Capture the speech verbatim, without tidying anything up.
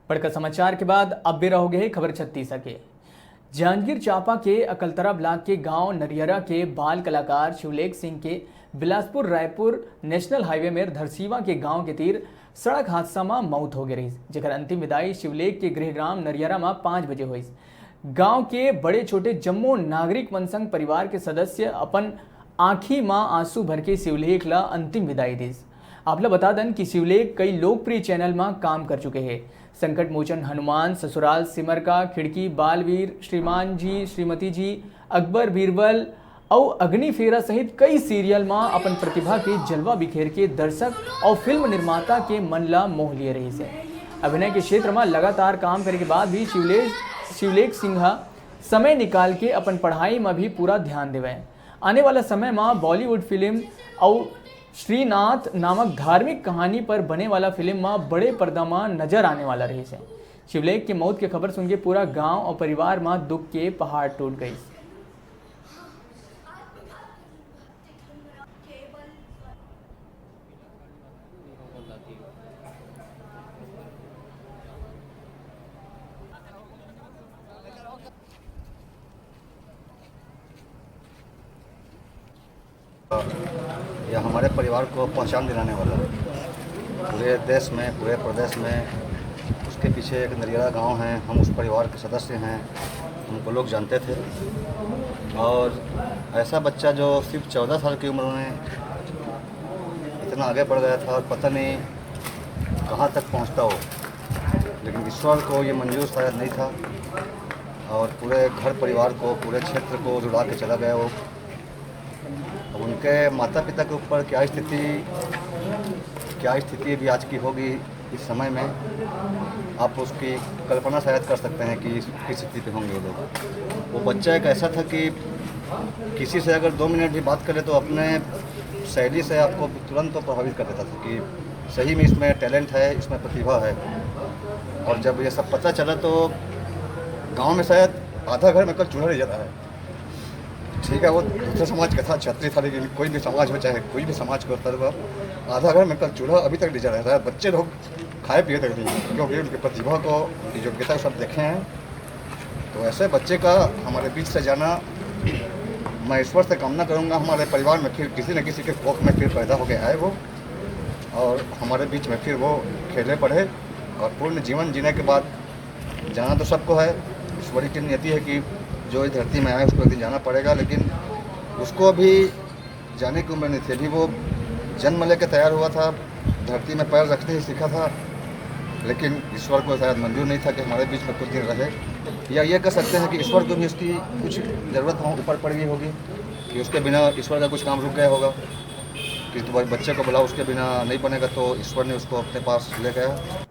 बड़का समाचार के बाद अब बेरा हो गए हे खबर छत्तीसा के। जांजगीर चांपा के अकलतरा ब्लॉक के गांव नरियरा के बाल कलाकार शिवलेख सिंह के बिलासपुर रायपुर नेशनल हाईवे में धरसीवा के गांव के तीर सड़क हादसा में मौत हो गए रहिस, जेकर अंतिम विदाई शिवलेख के गृहग्राम नरियरा में पाँच बजे होइस। गांव के बड़े छोटे जम्मो नागरिक मन संग परिवार के सदस्य अपन आंखी म आंसू भर के शिवलेख ला अंतिम विदाई दिस। आप ला बता दन कि शिवलेख कई लोकप्रिय चैनल म काम कर चुके हे। संकट मोचन हनुमान, ससुराल सिमर का खिड़की, बालवीर, श्रीमान जी, श्रीमती जी, अकबर बीरबल अउ अग्नि फेरा सहित कई सीरियल म अपन प्रतिभा के जलवा बिखेर के दर्शक अउ फिल्म निर्माता के मन ला मोह लिए रहिस हे। अभिनय के क्षेत्र म लगातार काम करे के बाद भी शिवलेख शिवलेख सिंह ह समय निकाल के अपन पढ़ाई म भी पूरा ध्यान देवय। आने वाला समय म बॉलीवुड फिल्म अउ श्रीनाथ नामक धार्मिक कहानी पर बने वाला फिल्म म बड़े पर्दा म नजर आने वाला रहिस हे। शिवलेख के मौत के खबर सुन के पूरा गांव अउ परिवार म दुख के पहाड़ टूट गइस। यह हमारे परिवार को पहचान दिलाने वाला है। पूरे देश में, पूरे प्रदेश में उसके पीछे एक नरियरा गांव है, हम उस परिवार के सदस्य हैं, हमको लोग जानते थे। और ऐसा बच्चा जो सिर्फ चौदह साल की उम्र में इतना आगे बढ़ गया था और पता नहीं कहाँ तक पहुँचता हो, लेकिन ईश्वर को ये मंजूर शायद नहीं था और पूरे घर परिवार को, पूरे क्षेत्र को रुला के चला गया वो। अब उनके माता पिता के ऊपर क्या स्थिति, क्या स्थिति भी आज की होगी, इस समय में आप उसकी कल्पना शायद कर सकते हैं कि किस स्थिति पे होंगे वो लोग। वो बच्चा एक ऐसा था कि किसी से अगर दो मिनट भी बात करे तो अपने शैली से आपको तुरंत तो प्रभावित कर देता था कि सही में इसमें टैलेंट है, इसमें प्रतिभा है। और जब ये सब पता चला तो गांव में शायद आधा घर में कल चूल्हा नहीं जला है। ठीक है, वो दूसरे समाज का था, छत्री था, लेकिन कोई भी समाज हो, चाहे कोई भी समाज का होता हो, आधा घर में कल चूल्हा अभी तक नहीं जला है। शायद बच्चे लोग खाए पिए तक नहीं, क्योंकि उनकी प्रतिभा को, उनकी योग्यता को सब देखे हैं। तो ऐसे बच्चे का हमारे बीच से जाना, मैं ईश्वर से कामना करूँगा हमारे परिवार में फिर किसी न किसी के कोख में फिर पैदा होके आए वो, और हमारे बीच में फिर वो खेले पढ़े और पूर्ण जीवन जीने के बाद जाना तो सबको है। ईश्वरी की नियति है कि जो इस धरती में आए उसको एक दिन जाना पड़ेगा, लेकिन उसको अभी जाने की उम्र नहीं थी। अभी वो जन्म लेके तैयार हुआ था, धरती में पैर रखते ही सीखा था, लेकिन ईश्वर को शायद मंजूर नहीं था कि हमारे बीच में कुछ दिन रहे। या ये कह सकते हैं कि ईश्वर को भी उसकी कुछ ज़रूरत हो, ऊपर पड़ गई होगी कि उसके बिना ईश्वर का कुछ काम रुक गया होगा कि तो भाई बच्चे को बुलाओ, उसके बिना नहीं बनेगा, तो ईश्वर ने उसको अपने पास ले गया।